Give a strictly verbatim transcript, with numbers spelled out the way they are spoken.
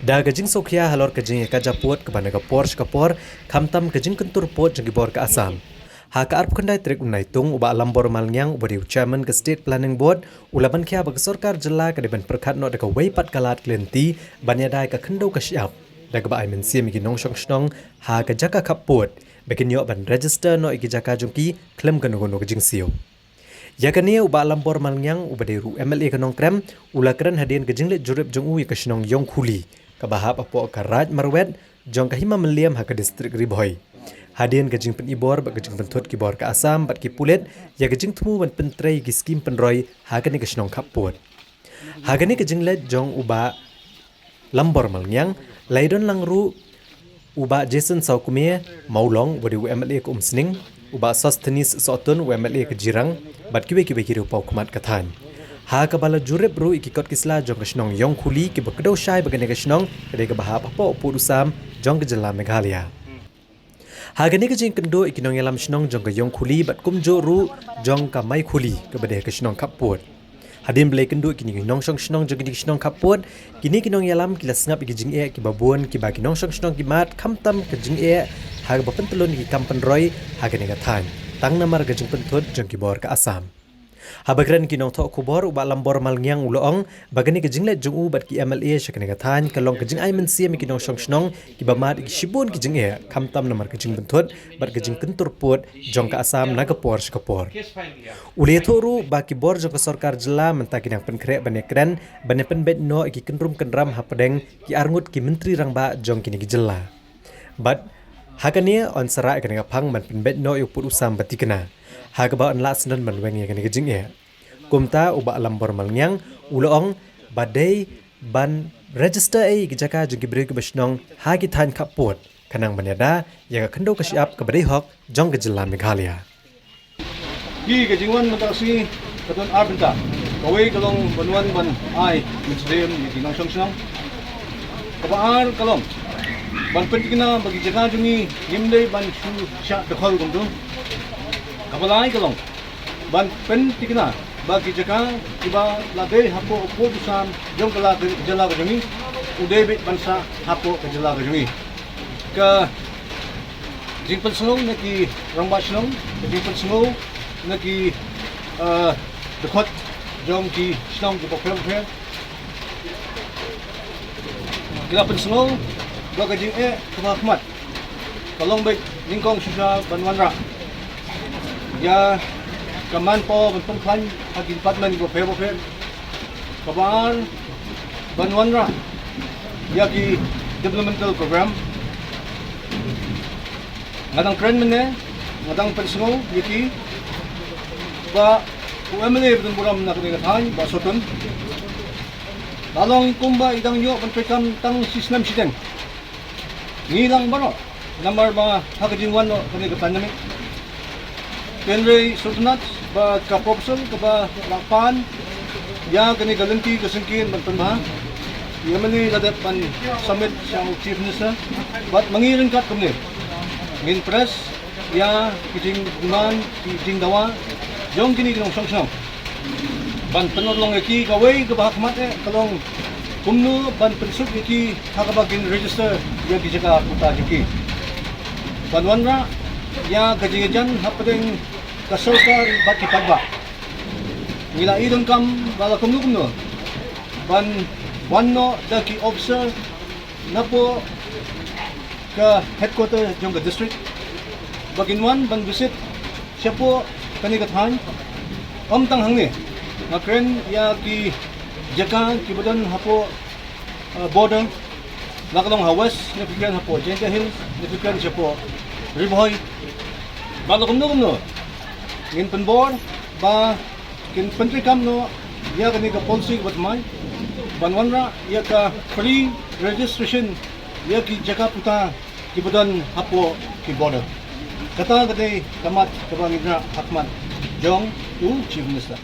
Da ka jingsngewkhia halor ka jingïakajia pud kaba na ka por sha ka por, khamtam ka jingkyntur pud jong ki bor ka Assam. Ha ka arphew khyndai tarik u Naitung, u Bah Lambor Malngiang uba dei u Chairman ka State Planning Board u la ban khia ba ka sorkar jylla ka dei ban pyrkhat noh da kawei pat ka lad ka lynti ban ïada ïa ka khyndew ka shyiap, da kaba ai mynsiem ïa ki nongshong shnong ha ka jaka khap pud ba kin ïoh ban register noh ïa ki jaka jong ki khlem kano kano ka jingsiew. Ïa kane u Bah Lambor Malngiang uba dei ruh u M L A ka Nongkrem u la kren hadien ka jingleit jurip jong u ïa ka shnong Ïongkhuli kaba hap hapoh ka Raid Marwet jong ka Hima Mylliem ha ka distrik Ri Bhoi, hadien ka jingpynibor bad ka jingpynthut ki bor ka Assam bad ki pulit ïa ka jingthmu ban pyntrei ïa ki skim pynroi ha kane ka shnong khap pud. Ha kane ka jingleit jong u Bah Lambor Malngiang la ïadon lang ruh u Bah Jason Sawkmie Mawlong uba dei u M L A ka Umsning, u Bah Sosthenes Sohtun u M L A ka Jirang, bad kiwei kiwei ki riew paw khmat ka thaiñ, ha kaba la jurip ruh ïa ki kot ki sla jong ka shnong Ïongkhuli kiba kdew shai ba kane ka shnong ka dei kaba hap hapoh u pud u sam jong ka jylla Meghalaya. Ha kane ka jingïakynduh ïa ki nongïalam shnong jong ka Ïongkhuli bad kumjuh ruh jong ka Maikhuli kaba dei ka shnong khap pud, hadien ba la ïakynduh ïa kine ki nongshong shnong jong kine ki shnong khap pud, kine ki nongïalam ki la sngap ïa ki jingeh kiba bun kiba ki nongshong shnong ki mad, khamtam ka jingeh ha kaba pyntyllun ïa ki kam pynroi ha kane ka thaiñ, tang namar ka jingpynthut jong ki bor ka Assam. Haba kren ki nongthoh khubor, u Bah Lambor Malngiang u la ong ba kane ka jingleit jong u bad ki M L A sha kane ka thaiñ ka long ka jingai mynsiem ïa ki nongshong shnong kiba mad ïa ki shibun ki jingeh, khamtam namar ka jingpynthut bad ka jingkyntur pud jong ka Assam na ka por sha ka por. U la ïathuh ruh ba ki bor jong ka sorkar jylla mynta ki dang pynkhreh ban ïakren ban ïapynbeit noh ïa ki kynrum kynram hapdeng ki arngut ki myntri rangbah jong kine ki jylla. Bad ha kane yn sa rah ïa kane ka phang ban pynbeit noh ïa u pud u sam ba thikna, ha kaba yn lah syndon ban weng ïa kane ka jingeh. Kumta u Bah Lambor Malngiang u la ong ba dei ban register ei ïa ki jaka jong ki briew kiba shnong ha ki thaiñ khap pud, khnang ban ïada ïa ka khyndew ka shyiap kaba dei hok jong ka jylla Meghalaya. Ki ka jingwan mynta ka sngi ka don ar bynta. Kawei ka long ban wan ban ai mynsiem ïa ki nongshong shnong. Kaba ar ka long ban pynthikna ba ki jaka jong ngi ngim dei ban shu shah dkhot kumtu. Kaba lai ka long ban pynthikna ba ki jaka kiba la dei hapoh u pud u sam jong ka la ka jylla ka jong ngi u dei beit ban sah hapoh ka jylla ka jong ngi. Ka jingpynsngew na ki rangbah shnong, ka jingpynsngew na ki, eh, dkhot jong ki shnong kiba pher bapher. Ki la pynsngew ba ka jingeh kaba ha khmat ka long beit nyngkong shisha ban wanrah ïa ka manpower ban pynkhlaiñ ha ki department kiba pher bapher. Kaba ar ban wanrah ïa ki developmental program. Nga dang kren mynne, nga dang pynsngew ïa ki ba u M L A ba don burom na kane ka thaiñ, Bah Sohtun, la long kumba i dang ïoh ban treikam tang shi snem shiteng. Ngi lang baroh namar ba ha ka jingwan noh kane ka pandemic, hynrei sngewtynnat ba ka proposal kaba la pan ïa kane ka lynti ka syngkien ban pynbha, ïa mynne la dep ban submit sha u Chief Minister. Bad ma ngi ryngkat kumne ngin press ïa ki jingdemand, ki jingdawa jong kine ki nongshong shnong ban pynurlong ïa ki. Kawei kaba ha khmat eh ka long kumno ban pynsuk ïa ki ha kaba kin register ïa ki jaka puta jong ki. Ban wanrah ïa ka jingïajan hapdeng ka sorkar bad ki paidbah. Ngi la ïohi donkam ba la kumno kumno ban wan noh da ki officer napoh ka headquarter jong ka district ba kin wan ban visit shapoh kane ka thaiñ. Ym tang hangne, nga kren ïa ki jaka kiba don hapoh, uh, border. La ka long ha West, nga kren hapoh Jaintia Hills, nga kren shapoh Ri Bhoi. Ba la kumno kumno ngin pynbor ba kin pyntreikam noh ïa kane ka policy kaba thymmai ban wanrah ïa ka free registration ïa ki jaka puta kiba don hapoh ki border. Kata ka dei ka mat kaba ngin rah ha khmat jong u Chief Minister.